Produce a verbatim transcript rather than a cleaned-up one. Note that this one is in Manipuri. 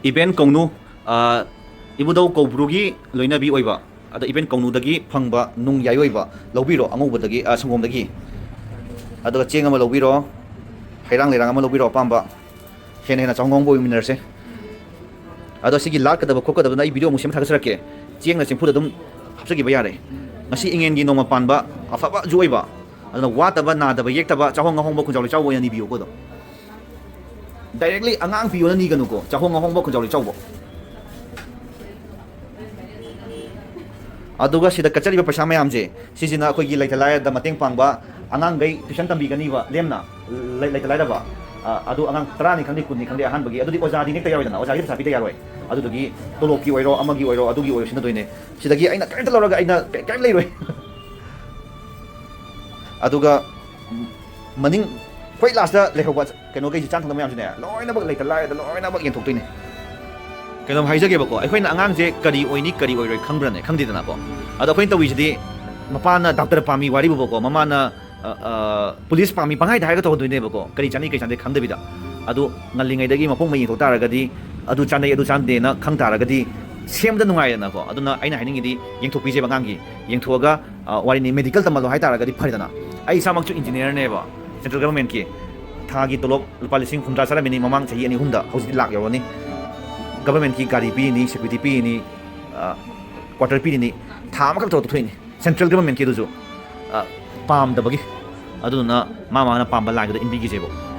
ꯏꯕꯦꯟ ꯀꯧꯅꯨ, ꯑ, ꯏꯕꯨꯙꯧ ꯀꯧꯕ꯭ꯔꯨꯒꯤ ꯂꯣꯏꯅꯕꯤ ꯑꯣꯏꯕ, ꯑꯗ ꯏꯕꯦꯟ ꯀꯧꯅꯨꯗꯒꯤ ꯐꯪꯕ ꯅꯨꯡ ꯌꯥꯏ ꯑꯣꯏꯕ ꯂꯧꯕꯤꯔꯣ, ꯑꯉꯧꯕꯗꯒꯤ, ꯑ, ꯁꯪꯒꯣꯝꯗꯒꯤ꯫ ꯑꯗꯨꯒ ꯆꯦꯡ ꯑꯃ ꯂꯧꯕꯤꯔꯣ, ꯍꯩꯔꯥꯡ ꯂꯩꯔꯥꯡ ꯑꯃ ꯂꯧꯕꯤꯔꯣ ꯑꯄꯥꯝꯕ꯫ ꯍꯦꯟꯅ ꯍꯦꯟꯅ ꯆꯥꯎꯍꯣꯡ ꯍꯣꯡꯕ ꯑꯣꯏꯃꯤꯟꯅꯔꯁꯦ꯫ ꯑꯗꯣ ꯁꯤꯒꯤ ꯂꯥꯠꯀꯗꯕ ꯈꯣꯠꯀꯗꯕꯗꯨꯅ ꯑꯩ ꯚꯤꯗꯤꯑꯣ ꯑꯃꯨꯛ ꯁꯦꯝ ꯊꯥꯒꯠꯆꯔꯛꯀꯦ꯫ ꯆꯦꯡꯅ ꯆꯦꯡꯐꯨꯗ ꯑꯗꯨꯝ ꯍꯥꯞꯆꯈꯤꯕ ꯌꯥꯔꯦ꯫ ꯉꯁꯤ ꯏꯉꯦꯟꯒꯤ ꯅꯣꯡꯃ ꯄꯥꯟꯕ ꯑꯐꯕꯁꯨ ꯑꯣꯏꯕ, ꯑꯗꯨꯅ ꯋꯥꯠꯇꯕ ꯅꯥꯗꯕ ꯌꯦꯛꯇꯕ ꯆꯥꯍꯣꯡ ꯉꯥꯍꯣꯡꯕ ꯈꯨꯟꯖꯥꯎ ꯂꯩꯆꯥꯎꯕ ꯑꯣꯏꯅ ꯅꯤꯕꯤꯌꯨꯀꯣ ꯑꯗꯨꯝ꯫ Directly ꯑꯉꯥꯡ ꯄꯤꯌꯣꯅ ꯅꯤꯒꯅꯨꯀꯣ, ꯆꯥꯍꯣꯡ ꯉꯥꯍꯣꯡꯕ ꯈꯨꯟꯖꯥꯎ ꯂꯩꯆꯥꯎꯕ꯫ ꯑꯗꯨꯒ ꯁꯤꯗ ꯀꯠꯆꯔꯤꯕ ꯄꯩꯁꯥ ꯃꯌꯥꯝꯁꯦ, ꯁꯤꯁꯤꯅ ꯑꯩꯈꯣꯏꯒꯤ ꯂꯩꯇ ꯂꯥꯏꯔꯗ ꯃꯇꯦꯡ ꯄꯥꯡꯕ ꯑꯉꯥꯡꯈꯩ tuition ꯇꯝꯕꯤꯒꯅꯤꯕ ꯂꯦꯝꯅ, ꯂꯩ-, ꯂꯩꯇ ꯂꯥꯏꯔꯕ, ꯑ, ꯑꯗꯨ ꯑꯉꯥꯡ ꯇꯔꯥꯅꯤ ꯈꯪꯗꯦ, ꯀꯨꯟꯅꯤ ꯈꯪꯗꯦ, ꯑꯍꯥꯟꯕꯒꯤ, ꯑꯗꯨꯗꯤ ꯑꯣꯖꯥꯗꯤ ꯅꯦꯛꯇ ꯌꯥꯔꯣꯏꯗꯅ, ꯑꯣꯖꯥꯒꯤ ꯄꯩꯁꯥ ꯄꯤꯗ ꯌꯥꯔꯣꯏ꯫ ꯑꯗꯨꯗꯨꯒꯤ ꯇꯣꯂꯣꯞꯀꯤ ꯑꯣꯏꯔꯣ, ꯑꯃꯒꯤ ꯑꯣꯏꯔꯣ, ꯑꯗꯨꯒꯤ ꯑꯣꯏꯔꯣ ꯁꯤꯟꯅꯗꯣꯏꯅꯦ꯫ ꯁꯤꯗꯒꯤ ꯑꯩꯅ ꯀꯔꯤꯝꯇ ꯂꯧꯔꯒ ꯑꯩꯅ ꯀꯔꯤ-, ꯀꯔꯤꯝ ꯂꯩꯔꯣꯏ꯫ ꯑꯗꯨꯒ ꯃꯅꯤꯡ ꯈ꯭ꯋꯥꯏ last ꯂꯩꯍꯧꯕ ꯀꯩꯅꯣꯈꯩꯁꯤ, ꯆꯥꯡ ꯊꯝꯕ ꯃꯌꯥꯝꯁꯤꯅꯦ, ꯂꯣꯏꯅꯃꯛ ꯂꯩꯇ ꯂꯥꯏꯔꯗ ꯂꯣꯏꯅꯃꯛ ꯌꯦꯟꯊꯣꯛꯇꯣꯏꯅꯦ꯫ ꯀꯩꯅꯣꯝ ꯍꯥꯏꯖꯒꯦꯕꯀꯣ, ꯑꯩꯈꯣꯏꯅ ꯑꯉꯥꯡꯁꯦ ꯀꯔꯤ ꯑꯣꯏꯅꯤ ꯀꯔꯤ ꯑꯣꯏꯔꯣꯏ ꯈꯪꯕ꯭ꯔꯅꯦ? ꯈꯪꯗꯦꯗꯅꯀꯣ꯫ ꯑꯗꯣ ꯑꯩꯈꯣꯏꯅ ꯇꯧꯔꯤꯁꯤꯗꯤ, ꯃꯄꯥꯅ ꯗꯥꯛꯇꯔ ꯄꯥꯝꯃꯤ ꯋꯥꯔꯤꯕꯨꯕꯀꯣ, ꯃꯃꯥꯅ, ꯑ, ꯑ, ꯄꯨꯂꯤꯁ ꯄꯥꯝꯃꯤ ꯄꯪꯍꯥꯏꯗ ꯍꯥꯏꯔꯒ ꯇꯧꯍꯟꯗꯣꯏꯅꯦꯕꯀꯣ, ꯀꯔꯤ ꯆꯥꯅꯩ ꯀꯔꯤ ꯆꯥꯟꯅꯗꯦ ꯈꯪꯗꯕꯤꯗ꯫ ꯑꯗꯨ ꯉꯜꯂꯤꯉꯩꯗꯒꯤ ꯃꯄꯣꯛ ꯃꯩ ꯌꯦꯡꯊꯣꯛ ꯇꯥꯔꯒꯗꯤ, ꯑꯗꯨ ꯆꯥꯅꯩ ꯑꯗꯨ ꯆꯥꯟꯅꯗꯦꯅ ꯈꯪ ꯇꯥꯔꯒꯗꯤ, ꯁꯦꯝꯕꯗ ꯅꯨꯡꯉꯥꯏꯗꯅꯀꯣ꯫ ꯑꯗꯨꯅ ꯑꯩꯅ ꯍꯥꯏꯅꯤꯡꯉꯤꯗꯤ, ꯌꯦꯡꯊꯣꯛꯄꯤꯁꯦꯕ ꯑꯉꯥꯡꯒꯤ꯫ ꯌꯦꯡꯊꯣꯛꯑꯒ, ꯑ, ꯋꯥꯔꯤꯅꯤ, medical ꯇꯝꯍꯜꯂꯣ ꯍꯥꯏ ꯇꯥꯔꯒꯗꯤ ꯐꯔꯦꯗꯅ꯫ ꯑꯩ ꯏꯁꯥꯃꯛꯁꯨ engineerꯅꯦꯕ, central governmentꯀꯤ꯫ ꯊꯥꯒꯤ ꯇꯣꯂꯣꯞ ꯂꯨꯄꯥ ꯂꯤꯁꯤꯡ ꯍꯨꯝꯗ꯭ꯔꯥ ꯆꯥꯔꯝꯃꯤꯅꯤ ꯃꯃꯥꯡ ꯆꯍꯤ ꯑꯅꯤ ꯑꯍꯨꯝꯗ, ꯍꯧꯖꯤꯛꯇꯤ ꯂꯥꯛ ꯌꯧꯔꯅꯤ꯫ Governmentꯀꯤ ꯒꯥꯔꯤ ꯄꯤꯔꯤꯅꯤ, security ꯄꯤꯔꯤꯅꯤ, ꯑ, quarter ꯄꯤꯔꯤꯅꯤ, ꯊꯥ ꯑꯃꯈꯛ ꯊꯕꯛ ꯇꯧꯊꯣꯛꯏꯅꯤ꯫ Central governmentꯀꯤ ꯑꯗꯨꯁꯨ, ꯑ, ꯄꯥꯝꯗꯕꯒꯤ꯫ ꯑꯗꯨꯗꯨꯅ ꯃꯥ ꯃꯥꯅ ꯄꯥꯝꯕ lineꯗꯨꯗ ꯏꯟꯕꯤꯈꯤꯁꯦꯕ꯫